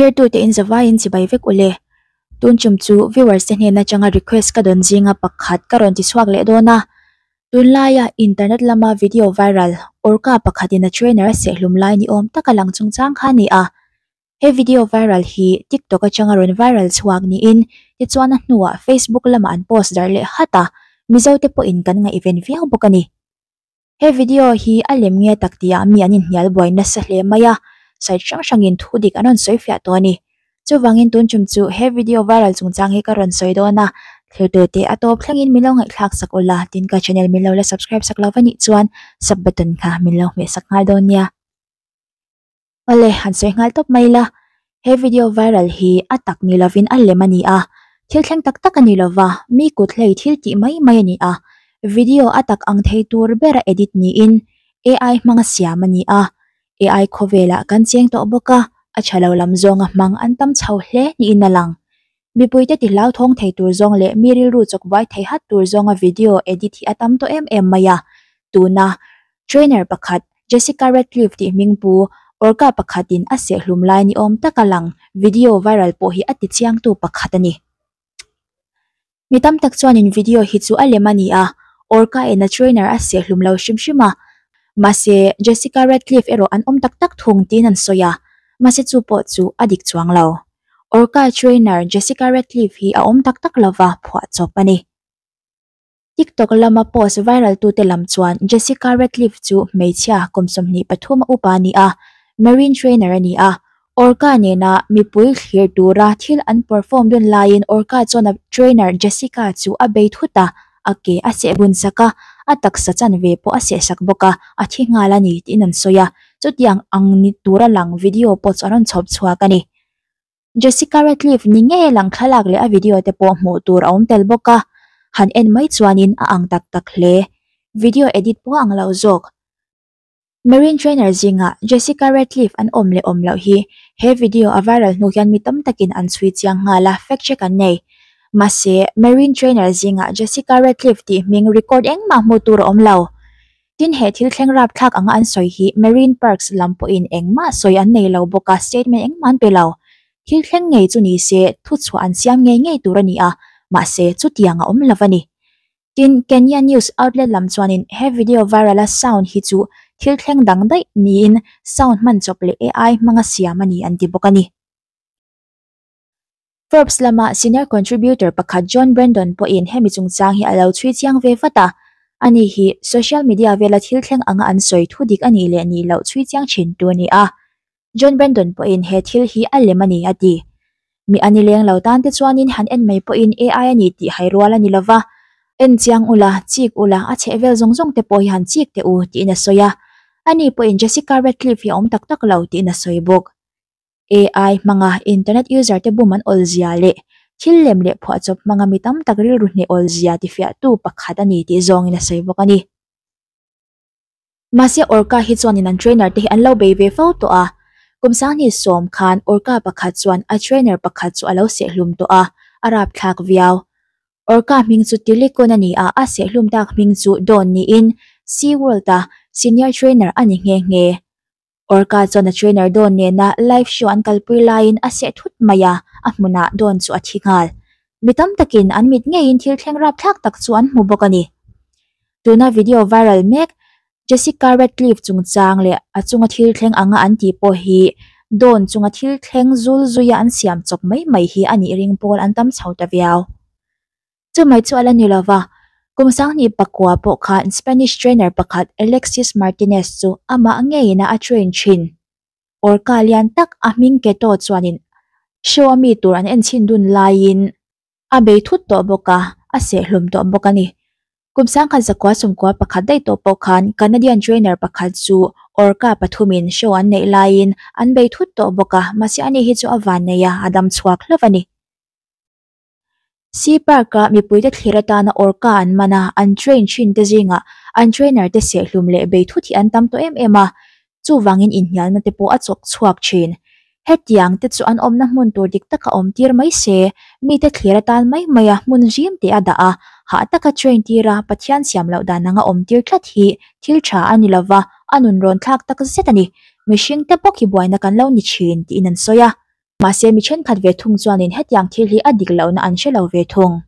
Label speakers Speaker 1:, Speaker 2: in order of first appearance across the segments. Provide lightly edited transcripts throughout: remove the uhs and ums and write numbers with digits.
Speaker 1: Thirtute in zavaiin chibai vek ule. Tun tum chu viewers te hnen atanga request ka dawn zinga pakhat ka rawn ti chhuak leh dawn a. Tunlaia internet lama video viral orca pakhatin a trainer a sehlum lai ni awm taka lang chungchang kha a ni a. He video viral hi TikTok atanga rawn viral chhuak niin tichuan a hnuah Facebook lamah an post darh leh hat a, Mizo te pawhin kan ngaihven viau bawk a ni. He video hi a lem nge tak tihah mi an inhnial buai nasa hle mai a, site hrang hrangin thu dik an rawn sawi fiah tawh a ni. Chuvangin tun tum chu he video viral chungchang hi ka rawn sawi dawn a, thlir te a tawp thlengin min lo ngaihthlak sak ula, tin ka channel min lo la subscribe sak lo va nih chuan sub button kha min lo hmeh sak nghal dawn nia. Awle, han sawi nghal tawp mai la, he video viral hi a tak ni lovin a lem a ni a, thil thleng tak tak a ni lova, mi kut hlei thil tih mai mai a ni a, video a tak ang thei tur bera edit niin AI hmanga siam a ni a, AI khawvelah kan cheng tawh bawk a, a tha lo lam zawnga hmang an tam chho hle niin a lang. Mipuite ti hlauthawng thei tur zawng leh mi rilru chawkbuai thei hat tur zawnga video edit hi a tam tawh em em mai a. Tuna trainer pakhat Jessica Ratcliffe tih hming pu orca pakhatin a sehlum lai ni awm taka lang video viral pawh hi a ti chiangtu pakhat a ni. Mi tam tak chuanin video hi chu a lem a ni a, orca in a trainer a sehlum lo hrim hrim a. Mahse Jessica Ratcliffe erawh an awm tak tak thung tiin an sawi a, mahse chu pawh chu a dik chuang lo. Orca trainer Jessica Ratcliffe hi a awm tak tak lova phuah chawp a ni. TikTok lama post viral tute lam chuan Jessica Ratcliffe chu hmeichhia kum 23 a upa a ni a, marine trainer a ni a. Orca nena mipui thlir tura thil an perform dun laiin Orca chuan a trainer Jessica chu a bei thut a, a ke a seh bun sak a, a taksa chanve pawh a seh sak bawk a, a thi nghal a ni tiin an sawi a. Chutiang ang ni tura lang video pawh chu a rawn chhawp chhuak a ni. Jessica Ratcliffe ni ngei a lang thlalak leh a video te pawh hmuh tur a awm tel bawk a, han en mai chuanin a ang tak tak hle. Video edit pawh a ang lo zawk. Marine trainer zingah Jessica Ratcliffe an awm leh awm loh hi he video a viral hnu hian mi tam takin an chhui chiang nghal a, fact check an nei. Mahse, Marine trainer zingah Jessica Ratcliffe tih hming record engmah hmuh tur a awm lo. Tin he thil thleng rapthlak anga an sawi hi Marine Parks lam pawhin engmah sawi an nei lo bawk a, statement engmah an pe lo. Thil thleng ngei chu ni se thuchhuah an siam ngei ngei tur a ni a, mahse chutiang a awm lo a ni. Tin, Kenya news outlet lam chuanin he video viral a sound hi chu thil thleng dang daih niin sound hman chawp leh AI hmanga siam a ni an ti bawk a ni. Forbes lama senior contributor pakhat John Brandon pawhin hemi chungchang hi a lo chhui chiang ve vat a, ani hi social media vela thil thleng anga an sawi thu dik a nih leh nih loh chhui chiang thin tu a ni a. John Brandon pawhin he thil hi a lem a ni a ti. Mi a ni leng lo tan te chuanin han en mai pawhin AI a ni tih hai rual a ni lova, en chiang ula, chik ula, a chheh vel zawng zawng te pawh hi han chik teh u tiin a sawi a. Ani pawhin Jessica Ratcliffe hi a awm tak tak lo tiin a sawi bawk. AI hmanga internet user te bum an awl zia leh thil lem leh phuahchawp hmanga mi tam tak rilru hneh awl zia tifiahtu pakhat a ni tih zawngin a sawi bawk a ni. Mahse Orca hi chuanin an trainer te hi an lo bei ve fo tawh a, kum 2010 khan Orca pakhat chuan a trainer pakhat chu a lo sehlum tawh a, a rapthlak viau. Orca hming chu Tilikon a ni a, a sehlum tak hming chu Dawn niin Sea World-a senior trainer a ni nghe nghe. Orca chuan a trainer Dawn nena live show an kalpui laiin a seh thut mai a, a hmunah Dawn chu a thi nghal. Mi tam takin an mit ngeiin thil thleng rapthlak tak chu an hmu bawk a ni. Tuna video viral mek Jessica Ratcliffe chungchang leh a chunga thil thleng anga an tih pawh hi Dawn chunga thil thleng zul zuia an siam chawp mai mai hi a nih ring pawl an tam chho ta viau. Chumai chu a la ni lova, kum 2009 pawh khan Spanish trainer pakhat Alexis Martinez chu amah ngeiin a train thin. Orca lian tak a hming Keto chuanin show a mi tur an en chhin dun laiin a bei thut tawh bawk a, a sehlum tawh bawk a ni. Kum 1991 daih tawh pawh khan Canadian trainer pakhat chu Orca pathumin show an neih laiin an bei thut tawh bawk a, mahse ani hi chu a vannei a, a dam chhuak hlauh a ni. Sea Park-a mipuite thlir atana orca an man a, an train thin te zingah an trainer te sehlum leh bei thut hi an tam tawh em em a, chuvangin inhnialna te pawh a chawk chhuak thin. Hetiang te chu an awmna hmun tur dik taka awm tir mai se, mite thlir atan mai mai a hmun zim te a dah a, hah taka train tir a Pathian siam loh dan anga awm tir tlat hi thil tha a ni lova, a nun rawn thlak tak zet a ni. Mihring te bawk hi buaina kan lo ni thin tiin an sawi a. Mahse mi thenkhat ve thung chuanin hetiang thil hi a dik lohna an hre lo ve thung.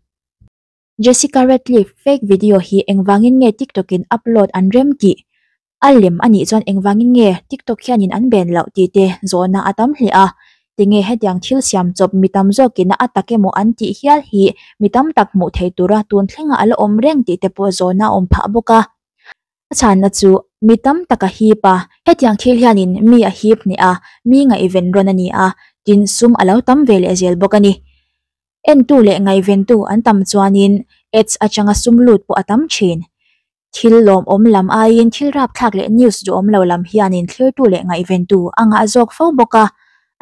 Speaker 1: Jessica Ratcliffe fake video hi engvangin nge TikTok in upload an rem tih? A lem a nih chuan engvangin nge TikTok hianin an ben loh tih te zawhna a tam hle a. Tinge hetiang thil siam chawp mi tam zawkin a tak emaw an tih hial hi mi tam tak hmuh theih tura tun thlengah a la awm reng tih te pawh zawhna a awm phah bawk a. A chhanna chu mi tam tak a hip a, hetiang thil hianin mi a hip hneh a, mi ngaihven rawn a ni a, tin sum a lo tam ve leh zel bawk a ni. Entu leh ngaihventu an tam chuanin ads atanga sum lut pawh a tam thin. Thil lawmawm lam aiin thil rapthlak leh news duhawm lo lam hianin thlirtu leh ngaihventu a ngah zawk fo bawk a,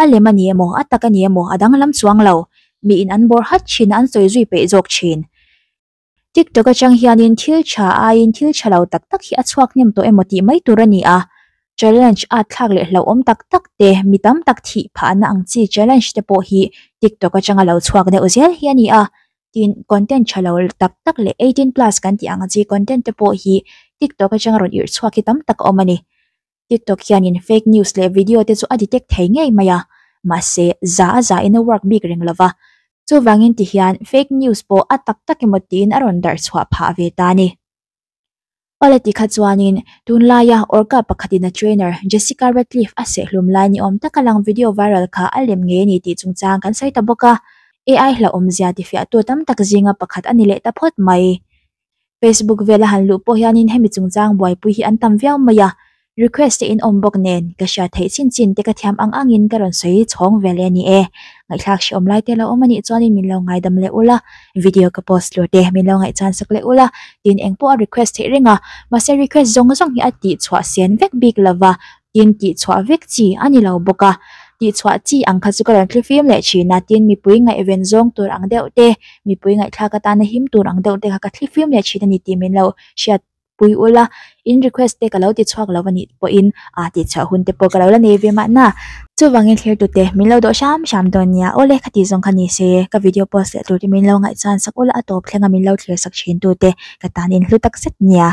Speaker 1: a lem a ni emaw a tak a ni emaw a danglam chuang lo, miin an bawr hat thin a an sawi zui peih zawk thin. TikTok atang hianin thil tha aiin thil tha lo tak tak hi a chhuak hnem tawh emaw tih mai tur a ni a, challenge at thlak leh hlauhawm tak tak te, mi tam tak thih phahna ang chi challenge te pawh hi TikTok atanga lo chhuak deuh zel hi a ni a, tin content tha lo tak tak leh 18 plus kan tih ang chi content te pawh hi TikTok atanga rawn irh chhuak hi tam tak a awm a ni. TikTok hianin fake news leh video te chu a detect thei ngei mai a, mahse za a za in a work bik reng lova. Chuvangin ti hian fake news pawh a tak tak emaw tiin a rawn darh chhuah phah ve ta a ni. Awle ti kha chuanin tunlaia Orca pakhatin a trainer Jessica Ratcliffe a sehhlum lai ni awm taka lang video viral kha a lem ngei a ni tih chungchang kan sawi ta bawk a, AI hlauhawmzia tifiahtu tam tak zinga pakhat a ni leh ta phawt mai. Facebook vela han luh pawh hianin hemi chungchang buaipui hi an tam viau mai a, request te in awm bawk nen ka hria theih chin chin te ka thiam ang angin ka rawn sawi chhawng ve leh a ni e. Ngaihthlak hrehawm lai te lo awm a nih chuanin min lo ngaidam leh ula, video ka post tur te min lo ngaihchan sak leh ula, tin engpawh a request theih reng a, mahse request zawng zawng hi a tihchhuah sen vek bik lova, Tin tihchhuah vek chi a ni lo bawk a, tihchhuah chi ang kha chu ka rawn thli fim leh thin a, tin mipui ngaihven zawng tur ang deuh te, mipui ngaihthlak atana him tur ang deuh te kha ka thli fim leh thin a ni tih min lo hriat pui ula, in request te ka lo tichhuak lo a nih pawhin ah tihchhuah hun te pawh ka lo la nei ve mahna. Chuvangin thlirtute min lo dawh hram hram dawn nia, awle khati zawng kha ni se, ka video post leh tur te min lo ngaihchan sak ula a tawp thlenga min lo thlir sak thin tute ka tan in hlu tak zet nia.